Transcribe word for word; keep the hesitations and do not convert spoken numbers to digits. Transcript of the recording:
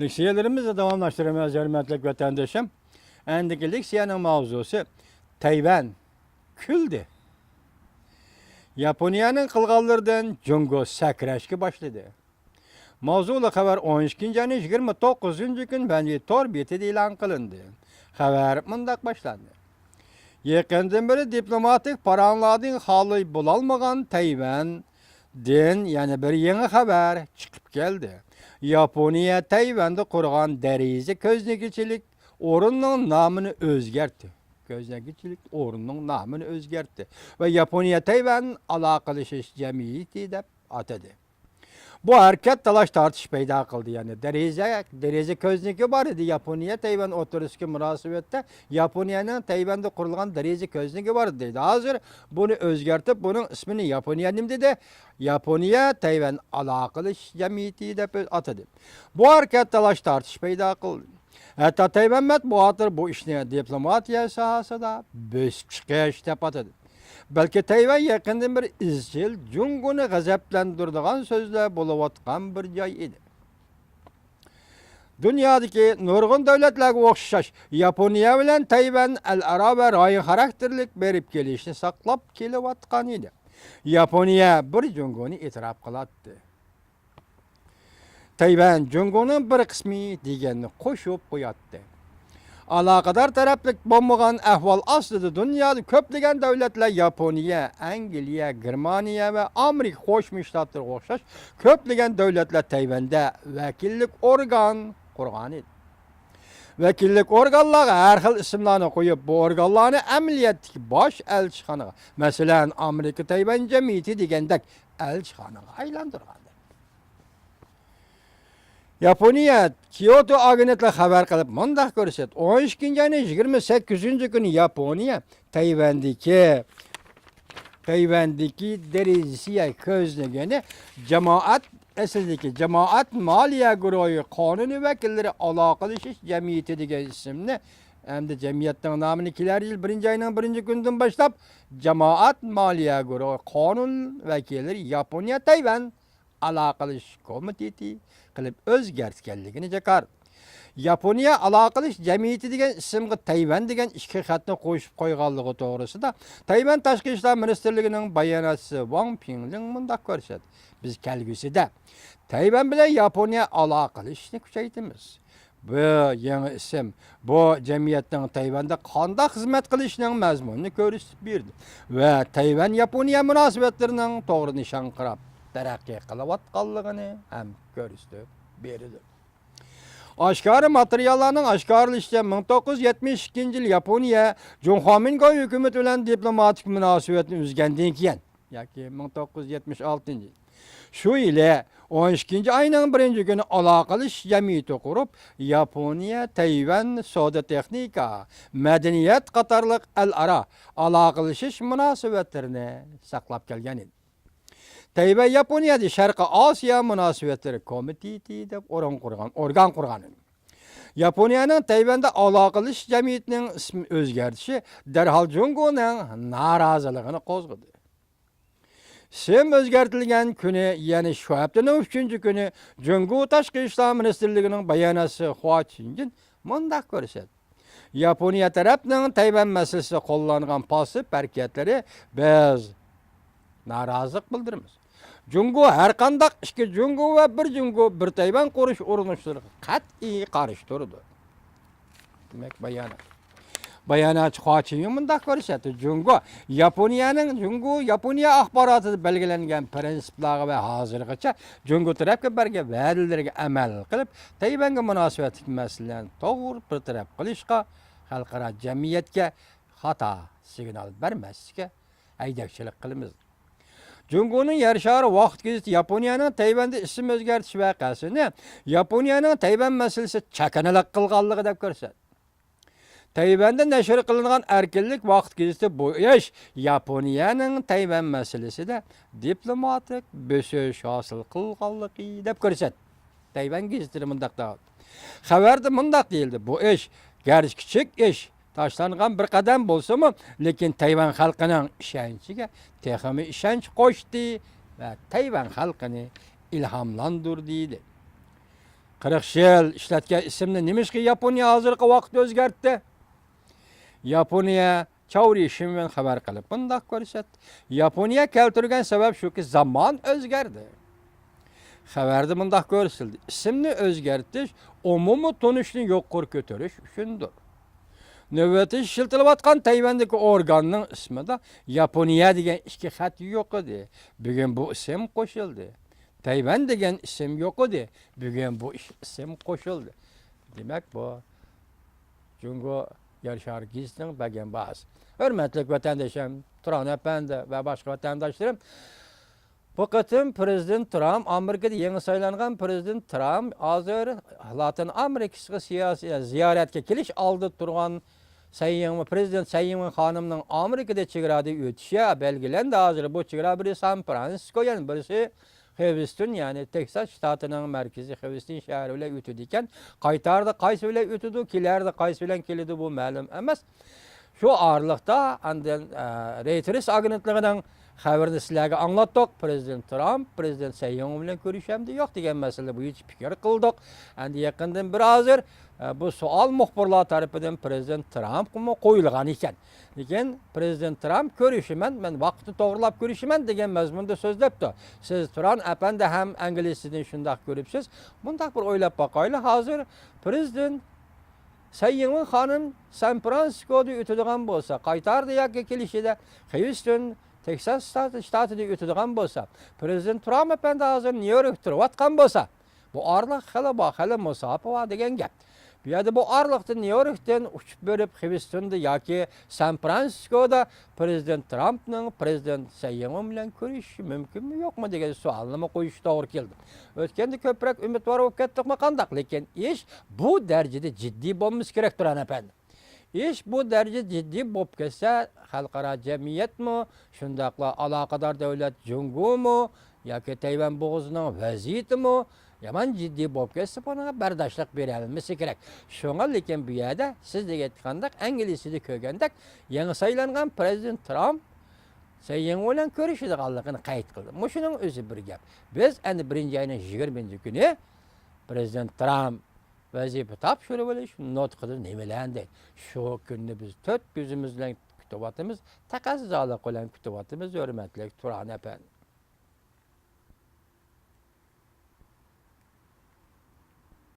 لېكسىيەلىرىمىزنى داۋاملاشتۇرىمىز، ھۆرمەتلىك ۋەتەندىشىم. ئەندىكى لېكسىيەنىڭ ماۋزۇسى تەيۋەن كۈلدى. ياپونىيەنىڭ قىلغانلىرىدىن جۇڭگو سەكرەشكە باشلىدى. ماۋزۇلۇق خەۋەر ئون ئىككىنچى ئاينىڭ يىگىرمە توققۇزىنچى كۈنى فەنزى تور بېتىدە ئېلان قىلىندى. خەۋەر مۇنداق باشلاندى. يېقىندىن بېرى دىپلوماتىك پاراڭلاردىن خالىي بولالمىغان تەيۋەندىن يەنە بىر يېڭى خەۋەر چىقىپ كەلدى. ياپونىيە تەيۋەندە قۇرغان دېرىزە كۆزنىكىچىلىك ئورنىنىڭ نامىنى ئۆزگەرتتى. كۆزنىكىچىلىك ئورنىنىڭ نامىنى ئۆزگەرتتى ۋە ياپونىيە تەيۋەن ئالاقىلىشىش جەمئىيىتى دەپ ئاتىدى. بۇ ھەرىكەت تالاش-تارتىش پەيدا قىلدى. يەنى دېرىزە، دېرىزە كۆزنىكى بار ئىدى ياپونىيە تەيۋەن ئوتتۇرىسىدىكى مۇناسىۋەتتە. ياپونىيەنىڭ تەيۋەندە قۇرۇلغان دېرىزە كۆزنىكى بار ئىدى. ھازىر بۇنى ئۆزگەرتىپ، بۇنىڭ ئىسمىنى ياپونىيە نېمە دېدى؟ ياپونىيە تەيۋەن ئالاقىلىشىش جەمئىيىتى دەپ ئاتىدى. بۇ ھەرىكەت تالاش-تارتىش پەيدا قىلدى. ھەتتا تەيۋەن مەتبۇئاتلىرى بۇ ئىشنى دىپلوماتىيە ساھەسىدە بۆسۈپ چىقىش دەپ ئاتىدى. بەلكى تەيۋەن يېقىندىن بېرى ئىزچىل جۇڭگونى غەزەپلەندۈرىدىغان سۆزلەر بولۇۋاتقان بىر جاي ئىدى. دۇنيادىكى نۇرغۇن دۆلەتلەرگە ئوخشاش، ياپونىيە بىلەن تەيۋەن ئەلئارا ۋە رايون خاراكتېرلىك بېرىپ كېلىشنى ساقلاپ كېلىۋاتقان ئىدى. ياپونىيە بىر جۇڭگونى ئېتىراپ قىلاتتى. تەيۋەن جۇڭگونىڭ بىر قىسمى دېگەننى قوشۇپ قوياتتى. ئالاقىدار تەرەپلىك بولمىغان ئەھۋال ئاستىدا دۇنيادا كۆپلىگەن دۆلەتلەر ياپونىيە، ئەنگلىيە، گېرمانىيە ۋە ئامېرىكا قوشما شتاتلىرىغا ئوخشاش كۆپلىگەن دۆلەتلەر تەيۋەندە ۋەكىللىك ئورگان قۇرغانىدى. ۋەكىللىك ئورگانلارغا ھەر خىل ئىسىملارنى قويۇپ، بۇ ئورگانلارنى ئەمەلىيەتتىكى باش ئەلچىخانىغا، مەسىلەن، ئامېرىكا تەيۋەن جەمئىيىتى دېگەندەك ئەلچىخانىغا ئايلاندۇرغانىدى. ياپونىيە كيوتو ئاگېنتلىقى خەۋەر قىلىپ مۇنداق كۆرسەتتى، ئون ئىككىنچى ئاينىڭ يىگىرمە سەككىزىنچى كۈنى ياپونىيە تەيۋەندىكى، تەيۋەندىكى دېرىزە كۆزنىكىنى جامائەت ئەسلىدىكى جامائەت مالىيە گۇرۇھى قانۇنىي ۋەكىللىرى ئالاقىلىشىش جەمئىيىتى دېگەن ئىسىمنى ھەمدە جەمئىيەتنىڭ نامىنى كېلەر يىل بىرىنچى ئاينىڭ بىرىنچى كۈنىدىن باشلاپ جامائەت مالىيە گۇرۇھى قانۇن ۋەكىللىرى ياپونىيە تەيۋەن ئالاقىلىشىش كومىتېتى قىلىپ ئۆزگەرتكەنلىكىنى جاكارلىدى. ياپونىيە ئالاقىلىشىش جەمئىيىتى دېگەن ئىسىمغا تەيۋەن دېگەن ئىككى خەتنى قوشۇپ قويغانلىقى توغرىسىدا تەيۋەن تاشقى ئىشلار مىنىستىرلىكىنىڭ باياناتچىسى ۋاڭ پىڭلىڭ مۇنداق كۆرسەتتى، بىز كەلگۈسىدە تەيۋەن بىلەن ياپونىيە ئالاقىلىشىشنى كۈچەيتىمىز. بۇ يېڭى ئىسىم بۇ جەمئىيەتنىڭ تەيۋەندە قانداق خىزمەت قىلىشىنىڭ مەزمۇنىنى كۆرسىتىپ بېرىدۇ ۋە تەيۋەن ياپونىيە مۇناسىۋەتلىرىنىڭ توغرا نىشانغا قاراپ تەرەققىي قىلىۋاتقانلىقىنى ھەم كۆرسىتىپ بېرىدۇ. ئاشكارا ماتېرىياللارنىڭ ئاشكارىلىشىچە، مىڭ توققۇز يۈز يەتمىش ئىككىنچى يىل ياپونىيە جۇڭخۇا مىنگوي ھۆكۈمىتى بىلەن دىپلوماتىك مۇناسىۋەتنى ئۈزگەندىن كېيىن، ياكى مىڭ توققۇز يۈز يەتمىش ئالتىنچى يىل، شۇ يىلى ئون ئىككىنچى ئاينىڭ بىرىنچى كۈنى ئالاقىلىشىش جەمئىيىتى قۇرۇپ، ياپونىيە، تەيۋەن سودا تېخنىكا، مەدەنىيەت قاتارلىق ئەلئارا ئالاقىلىشىش مۇناسىۋەتلىرىنى ساقلاپ كەلگەن ئىدى. تەيۋەن ياپونىيەدە شەرقىي ئاسىيا مۇناسىۋەتلىرى كومىتېتى دەپ ئورۇن قۇرغان، ئورگان قۇرغان ئىدى. ياپونىيەنىڭ تەيۋەندە ئالاقىلىشىش جەمئىيىتىنىڭ ئىسمى ئۆزگەرتىشى دەرھال جۇڭگونىڭ نارازىلىقىنى قوزغىدى. ئىسىم ئۆزگەرتىلگەن كۈنى، يەنى شۇ ھەپتىنىڭ ئۈچىنچى كۈنى جۇڭگو تاشقى ئىشلار مىنىستىرلىكىنىڭ باياناتچىسى خۇا چىنجىن مۇنداق كۆرسەتتى. ياپونىيە تەرەپنىڭ تەيۋەن مەسىلىسىدە قوللانغان پاسسىپ ھەرىكەتلىرى بىز نارازىلىق بىلدۈرىمىز. جۇڭگو ھەرقانداق ئىككى جۇڭگو ۋە بىر جۇڭگو، بىر تەيۋەن قۇرۇش ئۇرۇنۇشلىرىغا قەتئىي قارشى تۇرىدۇ. دېمەك، بايانات. باياناتچى خۇا چىنيۇ مۇنداق كۆرسەتتى، جۇڭگو ياپونىيەنىڭ، جۇڭگو ياپونىيە ئاخباراتىدا بەلگىلەنگەن پىرىنسىپلارغا ۋە ھازىرغىچە جۇڭگو تەرەپكە بەرگەن ۋەدىلىرىگە ئەمەل قىلىپ، تەيۋەنگە مۇناسىۋەتلىك مەسىلىلەرنى توغرا بىر تەرەپ قىلىشقا خەلقئارا جەمئىيەتكە خاتا سىگنال بەرمەسلىككە ھەيدەكچىلىك قىلىمىز. جۇڭگونىڭ يەر شارى ۋاقىت گېزىتى ياپونىيەنىڭ تەيۋەندە ئىسىم ئۆزگەرتىش ۋەقەسىنى ياپونىيەنىڭ تەيۋەن مەسىلىسى چاكىنىلىق قىلغانلىقى دەپ كۆرسەتتى. تەيۋەندە نەشر قىلىنغان ئەركىنلىك ۋاقىت گېزىتى بۇ ئىش ياپونىيەنىڭ تەيۋەن مەسىلىسىدە دىپلوماتىك بۆسۈش ھاسىل قىلغانلىقى دەپ كۆرسەتتى. تەيۋەن گېزىتىدە مۇنداق دەۋاتىدۇ. خەۋەردە مۇنداق دېيىلدى، بۇ ئىش گەرچە كىچىك ئىش، تاشلانغان بىر قەدەم بولسىمۇ، لېكىن تەيۋەن خەلقىنىڭ ئىشەنچىگە تېخىمۇ ئىشەنچ قوشتى ۋە تەيۋەن خەلقىنى ئىلھاملاندۇردى، دېدى. قىرىق يىل ئىشلەتكەن ئىسىمنى نېمىشقا ياپونىيە ھازىرقى ۋاقىتتا ئۆزگەرتتى؟ ياپونىيە چاۋرى شىنۋېن خەۋەر قىلىپ مۇنداق كۆرسەتتى. ياپونىيە كەلتۈرگەن سەۋەب شۇكى، زامان ئۆزگەردى. خەۋەردە مۇنداق كۆرسىتىلدى: ئىسىمنى ئۆزگەرتىش ئومۇمىي تونۇشنى يۇقىرى كۆتۈرۈش ئۈچۈندۇر. نۆۋەتتە ئىشلىتىلىۋاتقان تەيۋەندىكى ئورگاننىڭ ئىسمىدا ياپونىيە دېگەن ئىككى خەت يوق ئىدى. بۈگۈن بۇ ئىسىم قوشۇلدى. تەيۋەن دېگەن ئىسىم يوق ئىدى. بۈگۈن بۇ ئىش-، ئىسىم قوشۇلدى. دېمەك، بۇ جۇڭگو يەر شارى گېزىتىنىڭ بەرگەن باھاسى. ھۆرمەتلىك ۋەتەندىشىم، تۇران ئەپەندى ۋە باشقا ۋەتەنداشلىرىم، بۇ قېتىم پىرېزىدېنت ترامپ، ئامېرىكىدا يېڭى سايلانغان پىرېزىدېنت ترامپ ھازىر لاتىن ئامېرىكىسىغا سىياسىي زىيارەتكە كېلىش ئالدىدا تۇرغان سەي يىڭ-، پىرېزىدېنت سەي يىڭۋېن خانىمنىڭ ئامېرىكىدا چېگرادا ئۆتۈشى بەلگىلەندى. ھازىر بۇ چېگرا بىرى سان فرانسىسكو، يەنە بىرسى خىۋستون، يەنى تېكساس شتاتىنىڭ مەركىزى خىۋستون شەھىرى بىلەن ئۆتىدىكەن. قايتاردا قايسى بىلەن ئۆتىدۇ، كېلەردە قايسى بىلەن كېلىدۇ، بۇ مەلۇم ئەمەس. شۇ ئارىلىقتا ئاندىن، ئە، رېيتېرس ئاگېنتلىقىنىڭ خەۋىرىنى سىلەرگە ئاڭلاتتۇق. پىرېزىدېنت ترامپ پىرېزىدېنت سەي يىڭ بىلەن كۆرۈشەمدۇ يوق دېگەن مەسىلىدە بۇ يىل پىكىر قىلدۇق. ئەمدى يېقىندىن بىر ھازىر، ئە، بۇ سوئال مۇخبىرلار تەرىپىدىن پىرېزىدېنت ترامپقىمۇ قويۇلغان ئىكەن. لېكىن پىرېزىدېنت ترامپ كۆرۈشىمەن، مەن ۋاقىتنى توغرىلاپ كۆرۈشىمەن دېگەن مەزمۇندا سۆزلەپتۇ. سىز تۇران ئەپەندى ھەم ئەنگلىيىسىدىن شۇنداق كۆرۈپسىز. مۇنداق بىر ئويلاپ باقايلى، ھازىر پىرېزىدېنت سەي يىڭۋېن خانىم سان فرانسىسكودا ئۆتىدىغان بولسا، قايتاردا ياكى كېلىشىدە خىۋستون، تېكساس شتات-، شتاتىدا ئۆتىدىغان بولسا، پىرېزىدېنت ترامپ ئەپەندى ھازىر نيۇ يوركتا تۇرۇۋاتقان بولسا، بۇ ئارىلىق خېلى بار، خېلى مۇساپە بار دېگەن گەپ. بۇ يەردە بۇ ئارىلىقتا نيۇ يوركتىن ئۇچۇپ بېرىپ خىۋستوندا ياكى سان فرانسىسكودا پىرېزىدېنت ترامپنىڭ پىرېزىدېنت سەي يىڭۋېن بىلەن كۆرۈشۈشى مۇمكىنمۇ يوقمۇ دېگەن سوئالنىمۇ قويۇشى توغرا كېلىدۇ. ئۆتكەندە كۆپرەك ئۈمىدۋار بولۇپ كەتتۇقمۇ قانداق؟ لېكىن ئىش بۇ دەرىجىدە جىددىي بولمىسا كېرەك، تۇران ئەپەندى. ئىش بۇ دەرىجىدە جىددىي بولۇپ كەتسە، خەلقئارا جەمئىيەتمۇ، شۇنداقلا ئالاقىدار دۆلەت جۇڭگومۇ ياكى تەيۋەن بوغۇزىنىڭ ۋەزىيىتىمۇ يامان جىددىي بولۇپ كەتسە، بۇنىڭغا بەرداشلىق بېرەلمىسى كېرەك. شۇڭا لېكىن بۇ يەردە سىز دېگەندەك ئەنگلىيىسىدە كۆرگەندەك، يېڭى سايلانغان پىرېزىدېنت ترامپ سەي يىڭ بىلەن كۆرۈشىدىغانلىقىنى قەيت قىلدى. مۇشۇنىڭ ئۆزى بىر گەپ. بىز ئەنە بىرىنچى ئاينىڭ يىگىرمىنچى كۈنى پىرېزىدېنت ترامپ ۋەزىپە تاپشۇرۇۋېلىش نۇتقىدا نېمىلەندى؟ شۇ كۈننى بىز تۆت كۆزىمىز بىلەن كۈتۈۋاتىمىز، تەقەززالىق بىلەن كۈتۈۋاتىمىز، ھۆرمەتلىك تۇران ئەپەندى.